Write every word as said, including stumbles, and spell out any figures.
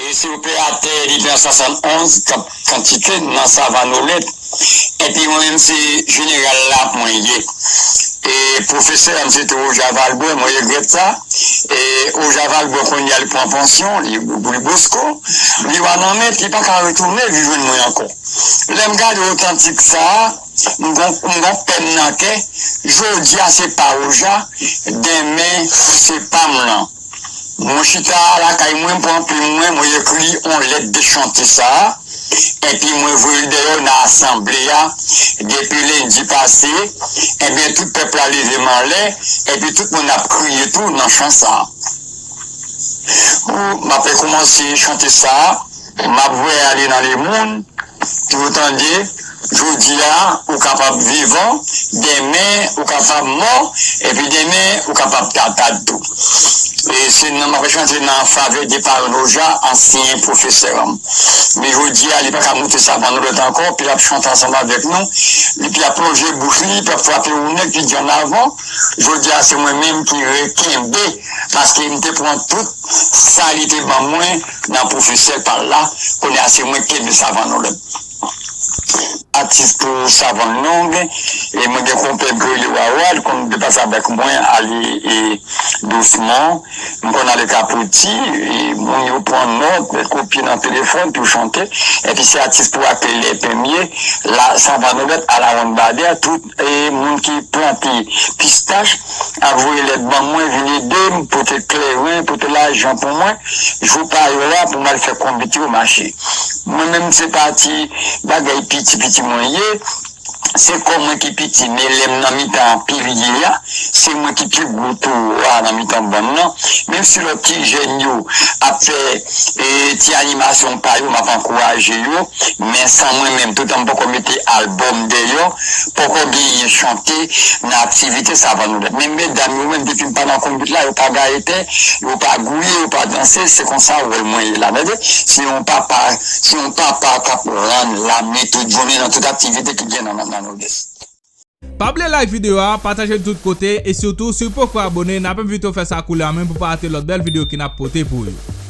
E se operatè Lipan swasannonz k ap kantike nan Savann Olèt. Epi mwen menm se jeneral la mwen ye. E pwofesè a m se te Oja Valbrun, mwen regrèt sa. E Oja Valbrun kounye a li pran pansyon, li, li Bosco. Li pa nan men, li pa ka retounen vin jwenn mwen ankò. Lè m gade otantik sa a, m gon, m gon pèn nan kè. Jodi a se pa Oja, demen se pa m lan. Mwen chita lakay mwen, m pran plim mwen, mwen ekri yon lèt de chante sa a, epi mwen voye l dèyè nan asanble a, depi lendi pase, ebyen, tout pèp la leve m anlè, epi tout moun ap kriye tou nan chan sa a. Ou, m ap rekòmanse chante sa a, m ap voye ale nan lemonn, pou yo tande, jodi a, ou kapab vivan, demen, ou kapab mò, epi demen, ou kapab tatad tou. E se nan, m ap chante nan favè de paran Oja, ansyen pwofesè an. Men jodi a, li pa ka monte Savann Olèt ankò, pou l ap chante ansanm avèk nou, epi l ap lonje bouch li, epi l ap frape yon nèg ki di annavan. Jodi a, se mwen menm ki rekenbe, paske m te pran tout sa li te ban mwen nan pwofesè pa l la, kounye a se mwen ki kenbe Savann Olèt. Atis pou Savann Long, e mwen gen konpè m ki rele Wawa, li konn te pase avèk mwen, ale e dousman, m konn ale Kapoti, e moun yo pran nòt, kopye nan telefòn pou chante, epi se atis pou Akle Lèpen m ye, la Savann Olèt, Alawonnbadè, tout e moun ki plante pistach ap voye lèt ban mwen, vin ede m, pote kleren, pote lajan pou mwen, jou pa yo la pou m al fè konbit yo mache. Mwen menm se pa ti bagay piti piti mwen ye, se kò mwen ki piti, men lè m nan mitan pilye a, se mwen ki pi gwo towo a nan mitan bann nan. Menm si lòt ti jèn yo ap fè e, ti animasyon pa yo, m ap ankouraje yo, men san mwen menm, toutan m poko mete albòm dèyè, poko genyen chante nan aktivite Savann Olèt. Men medam yo menm, depi m pa nan konbit la, yo pa gaye tè, yo pa gouye, yo pa danse, se konsa wòl mwen ye la. Tande, se yon papa, se yon papa k ap rann lame tout jounen nan tout aktivite ki gen nan, nan, nan Nòdès. Pa bliye like videyo a, pataje l tout kote, e sitou, si w poko abone, n ap envite w fè sa koulye a menm pou pa rate lòt bèl videyo ke n ap pote pou ou yo.